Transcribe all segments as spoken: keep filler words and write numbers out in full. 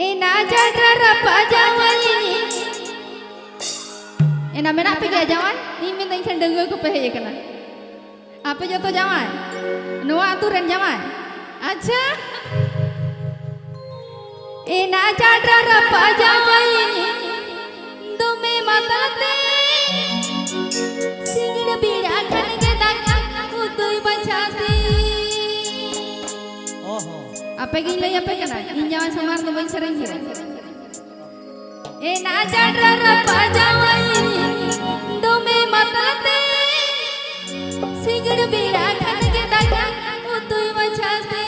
ᱮᱱᱟ ᱪᱟᱰᱨᱟ ᱨᱟᱯᱟᱜ ᱡᱟᱶᱟᱭ᱾ ᱮᱱᱟ ᱢᱮᱱᱟᱜ ᱯᱮ ᱜᱮᱭᱟ ᱡᱟᱶᱟᱭ? ᱤᱧ ᱢᱮᱱᱫᱟ ᱮᱱᱠᱷᱟᱱ ᱰᱟᱺᱜᱩᱣᱟᱹ ᱠᱚᱯᱮ ᱦᱮᱡ ᱟᱠᱟᱱᱟ᱾ ᱟᱯᱮ ᱡᱚᱛᱚ ᱡᱟᱶᱟᱭ? ᱱᱚᱣᱟ ᱟᱹᱛᱩ ᱨᱮᱱ ᱡᱟᱶᱟᱭ? ᱟᱪᱪᱷᱟ᱾ ᱮᱱᱟ ᱪᱟᱰᱨᱟ ᱨᱟᱯᱟᱜ ᱡᱟᱶᱟᱭ, ᱫᱚᱢᱮ ᱢᱟᱛᱟᱞ ᱛᱮ, ᱥᱤᱸᱜᱟᱹᱲ ᱵᱮᱲᱟ ᱠᱷᱟᱱ ᱜᱮ ᱫᱟᱠᱟ ᱩᱛᱩᱭ ᱵᱟᱪᱷᱟᱣ ᱛᱮ᱾ ᱚᱦᱚ᱾ ᱟᱯᱮ ᱜᱤᱧ ᱞᱟᱹᱭ ᱟᱯᱮ ᱠᱟᱱᱟ, ᱤᱧ ᱡᱟᱶᱟᱭ ᱥᱟᱢᱟᱝ ᱨᱮᱫᱚ ᱵᱟᱹᱧ ᱥᱮᱨᱮᱧ ᱜᱮᱭᱟ᱾ ᱮᱱᱟ ᱪᱟᱰᱨᱟ ᱨᱟᱯᱟᱜ ᱡᱟᱶᱟᱭ, ᱫᱚᱢᱮ ᱢᱟᱛᱟᱞ ᱛᱮ, ᱥᱤᱸᱜᱟᱹᱲ ᱵᱮᱲᱟ ᱠᱷᱟᱱ ᱜᱮ ᱫᱟᱠᱟ ᱩᱛᱩᱭ ᱵᱟᱪᱷᱟᱣ ᱛᱮ᱾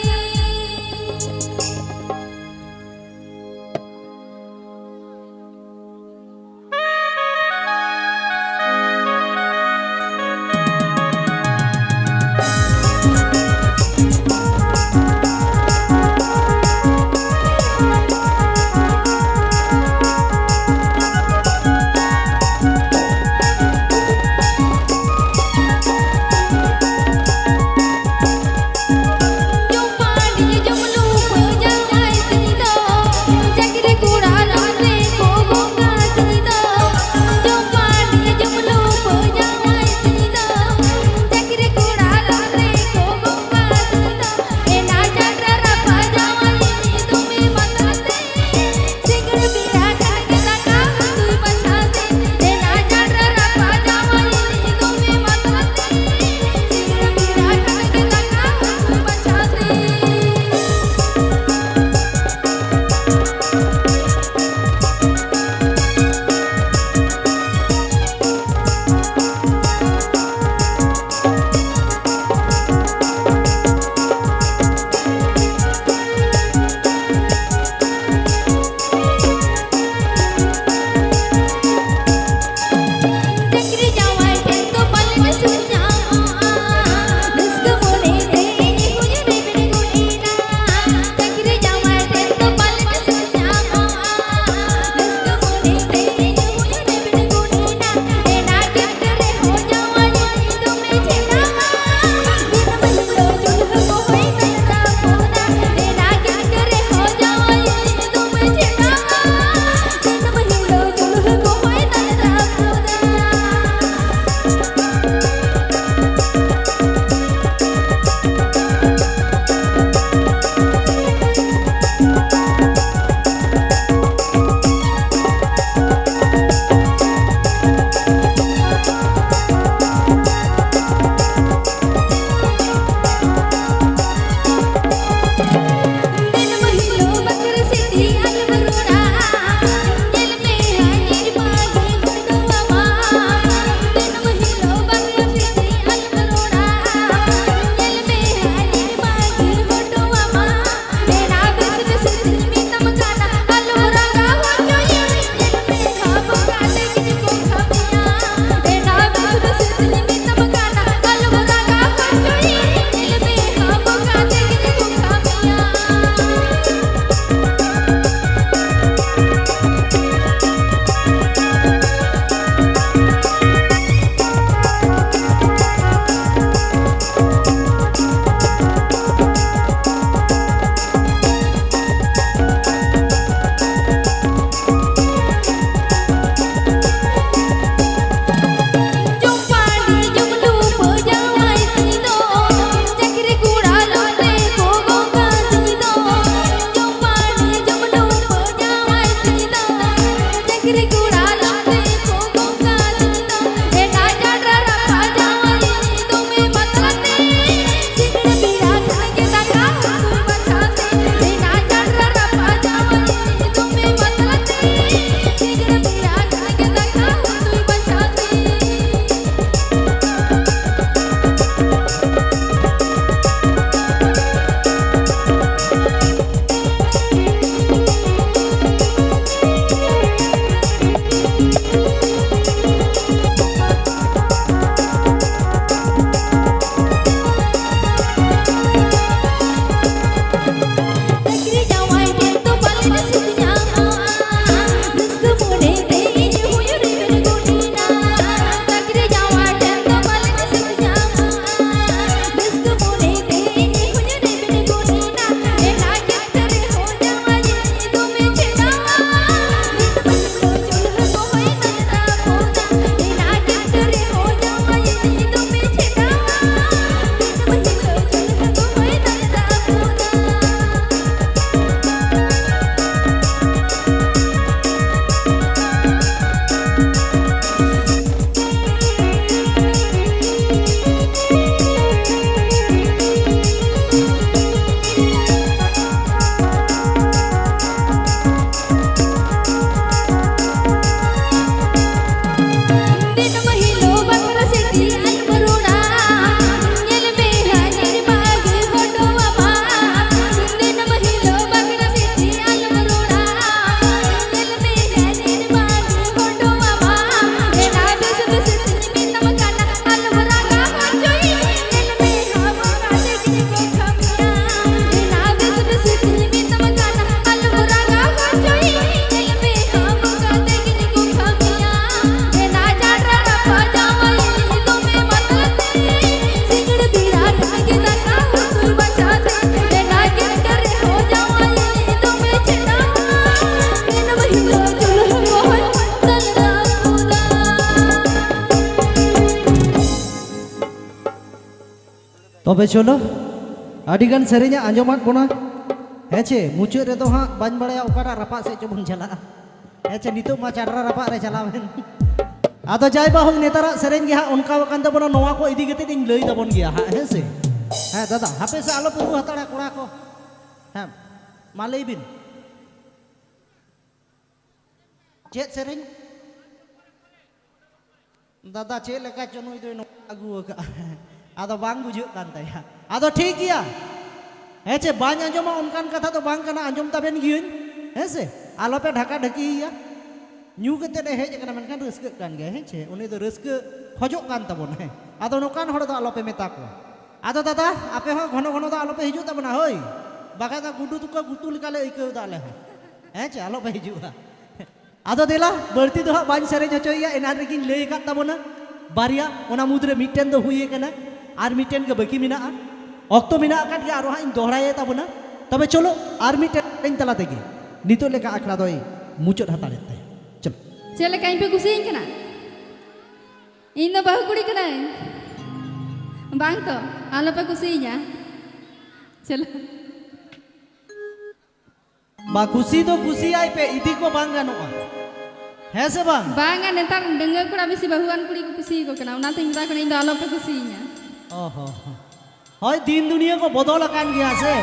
ᱛᱚᱵᱮ ᱪᱚᱞᱚ, ᱟᱹᱰᱤ ᱜᱟᱱ ᱥᱮᱨᱮᱧ ᱮ ᱟᱸᱡᱚᱢᱟᱫ ᱵᱚᱱᱟ᱾ ᱦᱮᱸ ᱪᱮ, ᱢᱩᱪᱟᱹᱫ ᱨᱮᱫᱚ ᱦᱟᱸᱜ ᱵᱟᱹᱧ ᱵᱟᱲᱟᱭᱟ ᱚᱠᱟᱴᱟᱜ ᱨᱟᱯᱟᱜ ᱥᱮᱫ ᱪᱚ ᱵᱚᱱ ᱪᱟᱞᱟᱜᱼᱟ᱾ ᱦᱮᱸ ᱪᱮ, ᱱᱤᱛᱚᱜ ᱢᱟ ᱪᱟᱰᱨᱟ ᱨᱟᱯᱟᱜ ᱨᱮ ᱪᱟᱞᱟᱣ ᱮᱱ᱾ ᱟᱫᱚ ᱡᱟᱭ ᱵᱟ ᱦᱳᱠ, ᱱᱮᱛᱟᱨᱟᱜ ᱥᱮᱨᱮᱧ ᱜᱮ ᱦᱟᱸᱜ ᱚᱱᱠᱟ ᱟᱠᱟᱱ ᱛᱟᱵᱚᱱᱟ, ᱱᱚᱣᱟ ᱠᱚ ᱤᱫᱤ ᱠᱟᱛᱮ ᱤᱧ ᱞᱟᱹᱭ ᱛᱟᱵᱚᱱ ᱜᱮᱭᱟ ᱦᱟᱸᱜ, ᱦᱮᱸ ᱥᱮ? ᱦᱮᱸ ᱫᱟᱫᱟ, ᱦᱟᱯᱮ ᱥᱮ ᱟᱞᱚ ᱯᱮ ᱨᱩ ᱦᱟᱛᱟᱲᱟ ᱠᱚᱲᱟ ᱠᱚ᱾ ᱦᱮᱸ, ᱢᱟ ᱞᱟᱹᱭ ᱵᱤᱱ᱾ ᱪᱮᱫ ᱥᱮᱨᱮᱧ? ᱫᱟᱫᱟ, ᱪᱮᱫ ᱞᱮᱠᱟ ᱪᱚ ᱱᱩᱭ ᱫᱚᱭ ᱱᱚᱣᱟ ᱟᱹᱜᱩ ᱟᱠᱟᱫᱼᱟ᱾ ᱟᱫᱚ ᱵᱟᱝ ᱵᱩᱡᱷᱟᱹᱜ ᱠᱟᱱ ᱛᱟᱭᱟ᱾ ᱟᱫᱚ ᱴᱷᱤᱠ ᱜᱮᱭᱟ᱾ ᱦᱮᱸ ᱪᱮ, ᱵᱟᱹᱧ ᱟᱸᱡᱚᱢᱟ ᱚᱱᱠᱟᱱ ᱠᱟᱛᱷᱟ ᱫᱚ ᱵᱟᱝ ᱠᱟᱱᱟ, ᱟᱸᱡᱚᱢ ᱛᱟᱵᱮᱱ ᱜᱤᱭᱟᱹᱧ᱾ ᱦᱮᱸ ᱥᱮ, ᱟᱞᱚᱯᱮ ᱰᱷᱟᱠᱟ ᱰᱷᱟᱹᱠᱤᱭᱮᱭᱟ᱾ ᱧᱩ ᱠᱟᱛᱮᱫ ᱮ ᱦᱮᱡ ᱟᱠᱟᱱᱟ, ᱢᱮᱱᱠᱷᱟᱱ ᱨᱟᱹᱥᱠᱟᱹᱜ ᱠᱟᱱ ᱜᱮᱭᱟ᱾ ᱦᱮᱸ ᱪᱮ, ᱩᱱᱤ ᱫᱚ ᱨᱟᱹᱥᱠᱟᱹ ᱠᱷᱚᱡᱚᱜ ᱠᱟᱱ ᱛᱟᱵᱚᱱᱟ᱾ ᱦᱮᱸ, ᱟᱫᱚ ᱱᱚᱝᱠᱟᱱ ᱦᱚᱲ ᱫᱚ ᱟᱞᱚᱯᱮ ᱢᱮᱛᱟ ᱠᱚᱣᱟ᱾ ᱟᱫᱚ ᱫᱟᱫᱟ, ᱟᱯᱮ ᱦᱚᱸ ᱜᱷᱚᱱᱚ ᱜᱷᱚᱱᱚ ᱫᱚ ᱟᱞᱚᱯᱮ ᱦᱤᱡᱩᱜ ᱛᱟᱵᱚᱱᱟ, ᱦᱳᱭ᱾ ᱵᱟᱠᱷᱟᱡ ᱫᱚ ᱜᱩᱰᱩ ᱛᱩᱠᱟᱹ ᱜᱩᱛᱩ ᱞᱮᱠᱟ ᱞᱮ ᱟᱹᱭᱠᱟᱹᱣ ᱮᱫᱟ ᱟᱞᱮ ᱦᱚᱸ᱾ ᱦᱮᱸ ᱪᱮ, ᱟᱞᱚᱯᱮ ᱦᱤᱡᱩᱜᱼᱟ᱾ ᱟᱫᱚ ᱫᱮᱞᱟ, ᱵᱟᱹᱲᱛᱤ ᱫᱚ ᱦᱟᱸᱜ ᱵᱟᱹᱧ ᱥᱮᱨᱮᱧ ᱦᱚᱪᱚᱭᱮᱭᱟ, ᱮᱱᱟᱱ ᱨᱮᱜᱮᱧ ᱞᱟᱹᱭ ᱟᱠᱟᱫ ᱛᱟᱵᱚᱱᱟ᱾ ᱵᱟᱨᱭᱟ, ᱚᱱᱟ ᱢᱩᱫᱽᱨᱮ ᱢᱤᱫᱴᱮᱱ ᱫᱚ ᱦᱩᱭ ᱟᱠᱟᱱᱟ, ᱟᱨ ᱢᱤᱫᱴᱮᱱ ᱜᱮ ᱵᱟᱹᱠᱤ ᱢᱮᱱᱟᱜᱼᱟ᱾ ᱚᱠᱛᱚ ᱢᱮᱱᱟᱜ ᱟᱠᱟᱫ ᱜᱮᱭᱟ, ᱟᱨᱚ ᱦᱟᱸᱜ ᱤᱧ ᱫᱚᱦᱲᱟᱭᱮ ᱛᱟᱵᱚᱱᱟ᱾ ᱛᱚᱵᱮ ᱪᱚᱞᱚ, ᱟᱨ ᱢᱤᱫᱴᱮᱱ ᱥᱮᱨᱮᱧ ᱛᱟᱞᱟ ᱛᱮᱜᱮ ᱱᱤᱛᱚᱜ ᱞᱮᱠᱟ ᱟᱠᱷᱲᱟ ᱫᱚᱭ ᱢᱩᱪᱟᱹᱫ ᱦᱟᱛᱟᱲᱮᱫ ᱛᱟᱭᱟ᱾ ᱪᱚᱞᱚ᱾ ᱪᱮᱫ ᱞᱮᱠᱟ, ᱤᱧ ᱯᱮ ᱠᱩᱥᱤᱭᱟᱹᱧ ᱠᱟᱱᱟ? ᱤᱧ ᱫᱚ ᱵᱟᱹᱦᱩ ᱠᱩᱲᱤ ᱠᱟᱹᱱᱟᱹᱧ᱾ ᱵᱟᱝ ᱛᱚ, ᱟᱞᱚᱯᱮ ᱠᱩᱥᱤᱭᱟᱹᱧᱟ᱾ ᱪᱚᱞᱚ᱾ ᱵᱟ, ᱠᱩᱥᱤ ᱫᱚ ᱠᱩᱥᱤᱭᱟᱭ ᱯᱮ, ᱤᱫᱤ ᱠᱚ ᱵᱟᱝ ᱜᱟᱱᱚᱜᱼᱟ᱾ ᱦᱮᱸ ᱥᱮ ᱵᱟᱝ? ᱵᱟᱝᱟ, ᱱᱮᱛᱟᱨ ᱰᱟᱺᱜᱩᱣᱟᱹ ᱠᱚᱲᱟ ᱵᱮᱥᱤ ᱵᱟᱹᱦᱩᱣᱟᱱ ᱠᱩᱲᱤ ᱠᱚ ᱠᱩᱥᱤᱭᱟᱠᱚ ᱠᱟᱱᱟ, ᱚᱱᱟᱛᱮᱧ ᱢᱮᱛᱟ ᱠᱚ ᱠᱟᱱᱟ, ᱤᱧ ᱫᱚ ᱟᱞᱚᱯᱮ ᱠᱩᱥᱤᱭᱟᱹᱧᱟ᱾ ᱚ ᱦᱚ ᱦᱚ᱾ ᱦᱳᱭ, ᱫᱤᱱ ᱫᱩᱱᱤᱭᱟᱹ ᱠᱚ ᱵᱚᱫᱚᱞ ᱟᱠᱟᱱ ᱜᱮᱭᱟ ᱥᱮ᱾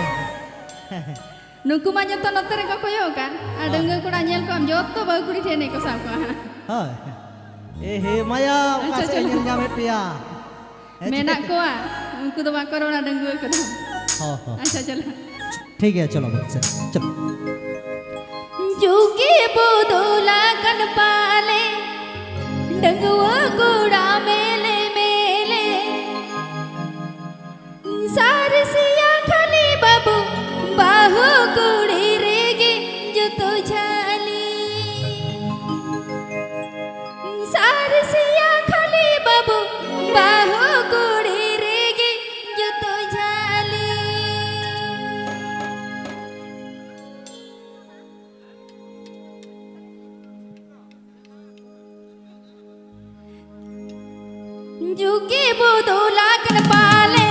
ᱱᱩᱠᱩ ᱢᱟ ᱡᱚᱛᱚ ᱱᱚᱛᱮ ᱨᱮᱠᱚ ᱠᱚᱭᱚᱜ ᱟᱠᱟᱱ, ᱟᱨ ᱦᱳᱭ᱾ ᱰᱟᱺᱜᱩᱣᱟᱹ ᱠᱚᱲᱟ ᱧᱮᱞ ᱠᱚᱣᱟᱢ, ᱡᱚᱛᱚ ᱵᱟᱹᱦᱩ ᱠᱩᱲᱤ ᱴᱷᱮᱱ ᱜᱮᱠᱚ ᱥᱟᱵ ᱠᱚᱣᱟ ᱦᱟᱸᱜ᱾ ᱦᱳᱭ᱾ ᱮ ᱦᱮ ᱢᱟᱭᱟ, ᱚᱠᱟ ᱟᱪᱪᱷᱟ, ᱥᱮᱫ ᱮ ᱪᱚᱞᱚ᱾ ᱧᱮᱞ ᱧᱟᱢᱮᱫ ᱯᱮᱭᱟ? ᱦᱮᱸ, ᱢᱮᱱᱟᱜ ᱪᱮᱫ? ᱠᱚᱣᱟ, ᱩᱱᱠᱩ ᱫᱚ ᱵᱟᱠᱚ ᱨᱚᱲᱟ, ᱰᱟᱺᱜᱩᱣᱟᱹ ᱠᱚᱫᱚ᱾ ᱦᱚᱸ, ᱦᱚᱸ᱾ ᱟᱪᱪᱷᱟ, ᱪᱚᱞᱚ᱾ ᱴᱷᱤᱠ ᱜᱮᱭᱟ, ᱪᱚᱞᱚ, ᱵᱚᱞ ᱥᱮ, ᱪᱚᱞᱚ᱾ ᱡᱩᱜᱮ ᱵᱚᱫᱚᱞ ᱟᱠᱟᱱ ᱯᱟᱞᱮ, ᱰᱟᱺᱜᱩᱣᱟᱹ ᱠᱚᱲᱟ ᱢᱮᱞᱮ ᱢᱮᱞᱮ᱾ ᱥᱟᱨᱥᱤᱭᱟ ᱠᱷᱟᱹᱞᱤ ᱵᱟᱹᱵᱩ, ᱵᱟᱹᱦᱩ ᱠᱩᱲᱤ ᱨᱮᱜᱮ ᱡᱚᱛᱚ ᱡᱷᱟᱹᱞᱤ᱾ ᱥᱟᱨᱥᱤᱭᱟ ᱠᱷᱟᱹᱞᱤ ᱵᱟᱹᱵᱩ, ᱵᱟᱹᱦᱩ ᱠᱩᱲᱤ ᱨᱮᱜᱮ ᱡᱚᱛᱚ ᱡᱷᱟᱹᱞᱤ᱾ ᱡᱩᱜᱮ ᱵᱚᱫᱚᱞ ᱟᱠᱟᱱ ᱯᱟᱞᱮ,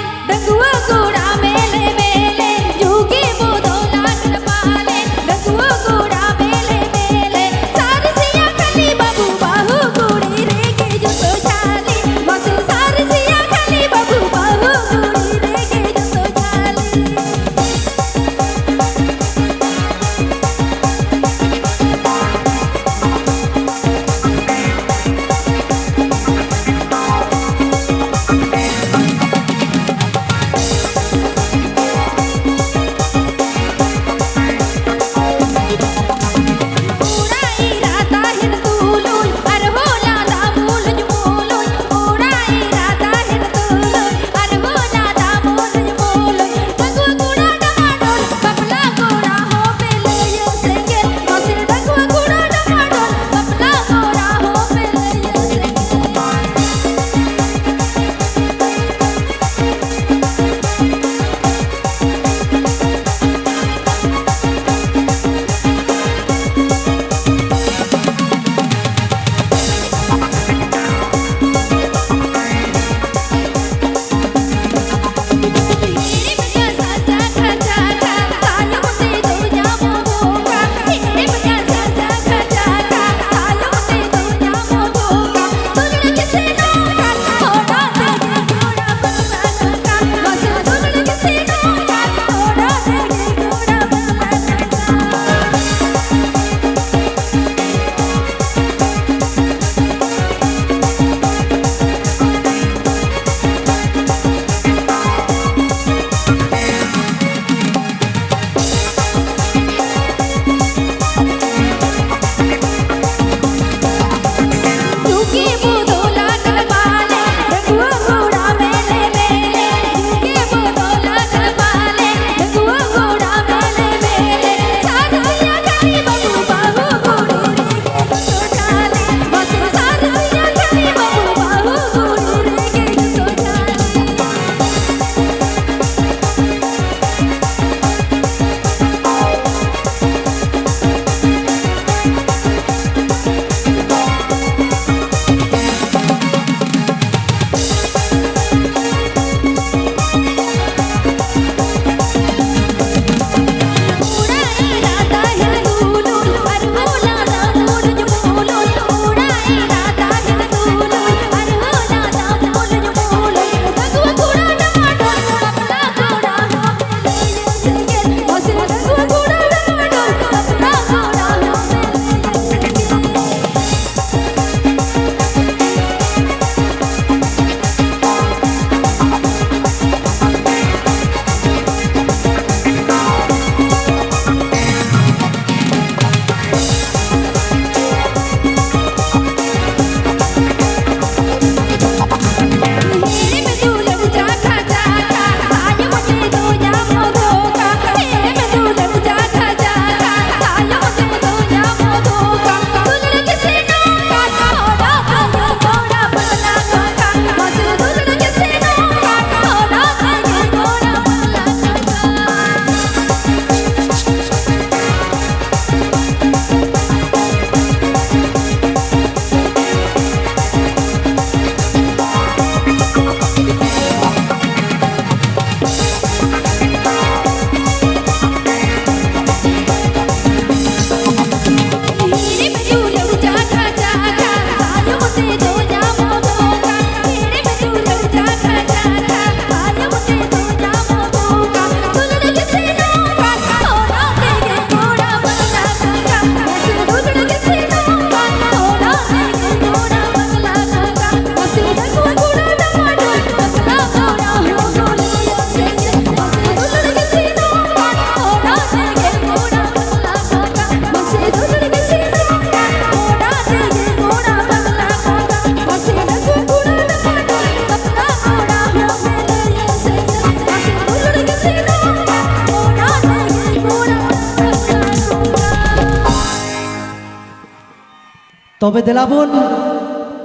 ᱛᱚᱵᱮ ᱫᱮᱞᱟ ᱵᱚᱱ,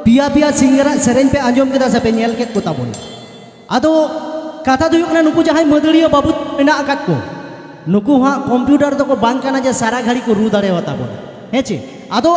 ᱯᱮᱭᱟ ᱯᱮᱭᱟ ᱥᱤᱝᱜᱟᱨᱟᱜ ᱥᱮᱨᱮᱧ ᱯᱮ ᱟᱸᱡᱚᱢ ᱠᱮᱫᱟ ᱥᱮ ᱯᱮ ᱧᱮᱞ ᱠᱮᱫ ᱠᱚ ᱛᱟᱵᱚᱱ᱾ ᱟᱫᱚ ᱠᱟᱛᱷᱟ ᱫᱚ ᱦᱩᱭᱩᱜ ᱠᱟᱱᱟ, ᱱᱩᱠᱩ ᱡᱟᱦᱟᱸᱭ ᱢᱟᱹᱫᱟᱹᱲᱤᱭᱟᱹ ᱵᱟᱹᱵᱩ ᱢᱮᱱᱟᱜ ᱟᱠᱟᱫ ᱠᱚ, ᱱᱩᱠᱩ ᱦᱟᱸᱜ ᱠᱚᱢᱯᱤᱭᱩᱴᱟᱨ ᱫᱚᱠᱚ ᱵᱟᱝ ᱠᱟᱱᱟ ᱡᱮ ᱥᱟᱨᱟ ᱜᱷᱟᱹᱲᱤ ᱠᱚ ᱨᱩ ᱫᱟᱲᱮᱭᱟᱜ ᱛᱟᱵᱚᱱᱟ, ᱦᱮᱸ ᱪᱮ? ᱟᱫᱚ